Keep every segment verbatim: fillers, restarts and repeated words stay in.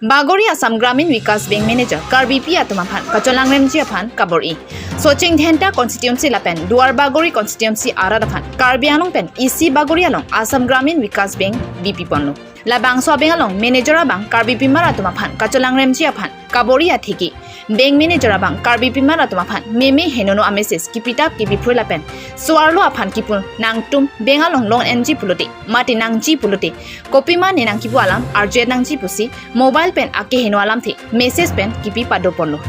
Bagori Assam Gramin Vikas Bank Manager Karbipi atum aphan kacholangremji aphan kabor-i. Socheng Dhenta constituency lapen Duar Bagori constituency arat aphan Karbi Anglong pen isi Bagori along Assam Gramin Vikas Bank bipi ponlo. Labangso abeng along manager abang Karbipimar atum aphan kacholangremji aphan kabor-i atheke, bank manager abang Karbipimar atum aphan meme henono a-message kipitap kipiphrui lapen so-arlo aphan kipu nangtum bank along loan enji pulote, mate nangji pulote, kopima ne nangkipu alam arju-et nangji pusi mobile pen akeheno alamthe message pen kipi pado ponlo.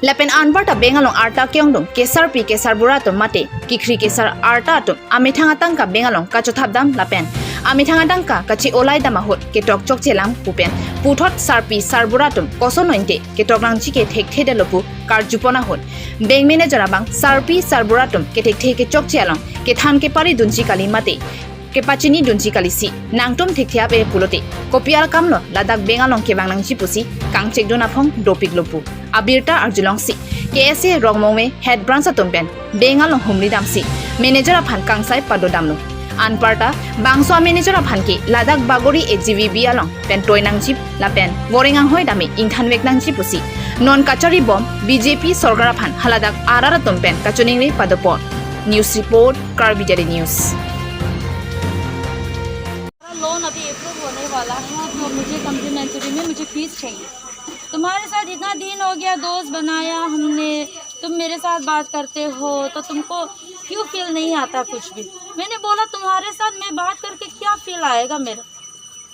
Lapen anparta bank along arta ke-ongdung kesarpi kesarbura atum mate kikhri kesar arta atum amethang atangka bank along kachothapdam lapen amethang atangka kache-olai dam ahut ketok chokche lang pu pen puthot sarpi sarbura atum koson ointe ketok nangji ke thekthedetlo pu karju pon ahut, bank manager abang sarpi sarbura atum kethekthe kechokche along kethan kepari dunji kali mate kepachini dunji kalisi nangtum thekthe ave pulote, kopi akam lo ladak bank along kevang nangji pusi kangchekdun aphong dopiklo pu abirta arjulongsi K S A Rongmongve head branch atum pen bank along humri damsi manager aphan kangsai padodamlo. Anparta bangso a-manager aphan ke ladak Bagori A G V B along pen toi nangji lapen voreng anghoi dame ingthanvek nangji pusi non kachari bom B J P sorkar aphan haladak arat atum pen kachiningri pado pon. News report, Karbi Daily News. Loan अभी अप्रूव होने वाला है, तो मुझे कम्प्लीमेंट्री में मुझे फीस चाहिए। तुम्हारे साथ इतना दिन हो गया, दोस्त बनाया हमने, तुम मेरे साथ बात करते हो तो तुमको क्यों फील नहीं आता कुछ भी? मैंने बोला, तुम्हारे साथ मैं बात करके क्या फील आएगा मेरा?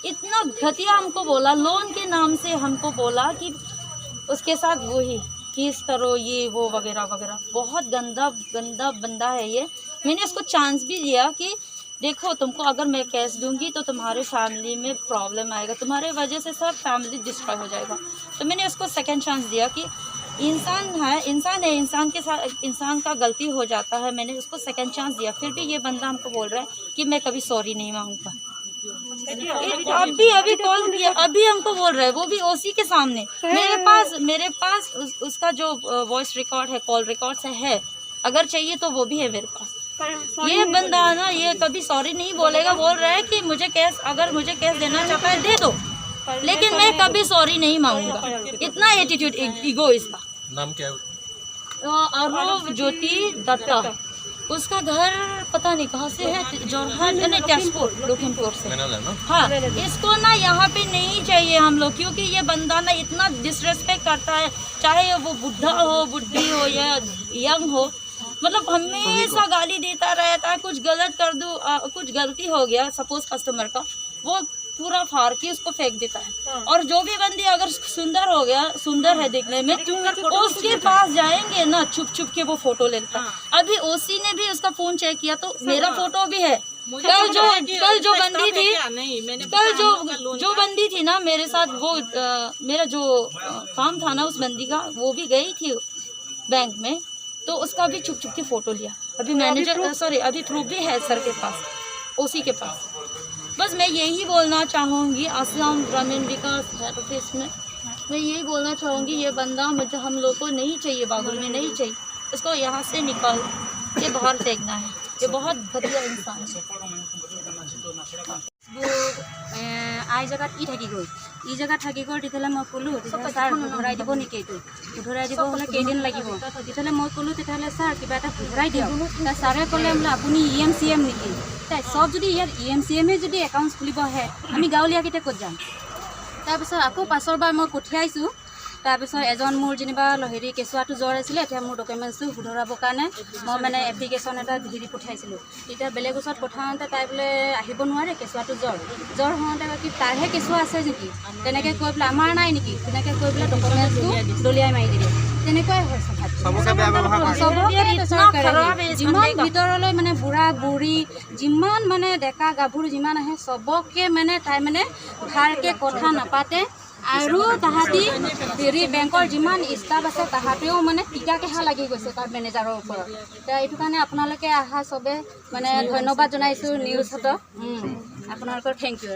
इतना घटिया हमको बोला, लोन के नाम से हमको बोला कि उसके साथ वही किस करो, ये वो वगैरह वगैरह। बहुत गंदा गंदा बंदा है ये। मैंने उसको चांस भी दिया कि देखो, तुमको अगर मैं केस दूंगी तो तुम्हारे फैमिली में प्रॉब्लम आएगा, तुम्हारे वजह से सब फैमिली डिस्ट्रॉय हो जाएगा। तो मैंने उसको सेकंड चांस दिया कि इंसान है, इंसान है, इंसान के साथ, इंसान का गलती हो जाता है। मैंने उसको सेकंड चांस दिया, फिर भी ये बंदा हमको बोल रहा है कि मैं कभी सॉरी नहीं मांगूंगा। अभी अभी कॉल किया, अभी हमको बोल रहा है, वो भी ओसी के सामने। मेरे पास मेरे पास उस, उसका जो वॉइस रिकॉर्ड है, कॉल रिकॉर्ड्स है, अगर चाहिए तो वो भी है मेरे पास। ये बंदा ना, ये कभी सॉरी नहीं बोलेगा। बोल रहा है कि मुझे केस, अगर मुझे केस देना चाहता है दे दो, लेकिन मैं कभी सॉरी नहीं मांगूंगा। इतना एटीट्यूड, ईगो इसका। नाम क्या है? अ, अरव ज्योति दत्ता। उसका घर पता नहीं कहाँ से है, जोरहाट, नहीं, तेजपुर, लखीमपुर से। मैनल है ना? हाँ, इसको ना यहाँ पे नहीं चाहिए हम लोग, क्योंकि ये बंदा ना इतना डिसरेस्पेक्ट करता है, चाहे वो बुढ़ा हो, बुढ़ी हो या यंग हो, मतलब हमेशा गाली देता रहता है। कुछ गलत कर दूं, अ, कुछ गलती हो गया सपोज कस्टमर का, वो पूरा फाड़ के उसको फेंक देता है। और जो भी बंदी अगर सुंदर हो गया, सुंदर है देखने में, उसके पास जाएंगे ना, छुप छुप के वो फोटो लेता है। अभी ओसी ने भी उसका फोन चेक किया तो मेरा फोटो भी है। कल जो कल जो बंदी थी, कल जो जो बंदी थी ना मेरे साथ, वो अ, मेरा जो अ, काम था ना उस बंदी का, वो भी गई थी बैंक में, तो उसका भी छुप छुप के फोटो लिया। अभी मैनेजर, सॉरी, अभी प्रूफ भी है सर के पास, ओसी के पास। बस मैं यही बोलना चाहूँगी, असम ग्रामीण विकास हेड ऑफिस में मैं यही बोलना चाहूँगी, ये बंदा मुझे, हम लोग को नहीं चाहिए, बागुल में नहीं चाहिए, इसको यहाँ से निकाल के बाहर फेंकना है। ये बहुत घटिया इंसान है। ই জেগাত ই থাকি গ'ল, ই জেগাত থাকি গ'ল। তেতিয়াহ'লে মই ক'লোঁ, তেতিয়াহ'লে ছাৰ শুধৰাই দিব নেকি এইটো? শুধৰাই দিব হ'লে কেইদিন লাগিব? তেতিয়াহ'লে মই ক'লোঁ, তেতিয়াহ'লে ছাৰ কিবা এটা শুধৰাই দিয়ক। তাৰ ছাৰে ক'লে বোলে, আপুনি ই এম চি এম নেকি? তাই চব যদি ইয়াত ই এম চি এমে যদি একাউণ্টছ খুলিব আহে, আমি গাঁৱলীয়া কেতিয়া ক'ত যাম? তাৰপিছত আকৌ পাছৰবাৰ মই পঠিয়াইছোঁ। তাৰপিছত এজন মোৰ যেনিবা ল- হেৰি কেঁচুৱাটো জ্বৰ আছিলে, এতিয়া মোৰ ডকুমেণ্টছটো শুধৰাবৰ কাৰণে মই মানে এপ্লিকেশ্যন এটা হেৰি পঠিয়াইছিলোঁ। তেতিয়া বেলেগ ওচৰত পঠাওঁতে তাই বোলে আহিব নোৱাৰে, কেঁচুৱাটো জ্বৰ, জ্বৰ হওঁতে কি তাৰহে কেঁচুৱা আছে নেকি, তেনেকে কৈ পেলাই আমাৰ নাই নেকি, তেনেকে কৈ পেলাই ডকুমেণ্টছটো দলিয়াই মাৰি দিলে। তেনেকুৱাই হয় চব। চবকে বেয়া ব্যৱহাৰ কৰে। চবকে টৰ্চাৰ কৰে। যিমান ভিতৰলৈ মানে বুঢ়া বুঢ়ী, যিমান মানে ডেকা গাভৰু যিমান আহে, চবকে মানে তাই মানে ভালকে কথা নাপাতে। আৰু তাহাঁতি হেৰি বেংকৰ যিমান ষ্টাফ আছে, তাহাঁতেও মানে তিতা কেহা লাগি গৈছে তাৰ মেনেজাৰৰ ওপৰত। এতিয়া এইটো কাৰণে আপোনালোকে আহা চবে মানে ধন্যবাদ জনাইছোঁ নিউজহঁতক। উম, আপোনালোকৰ থেংক ইউ।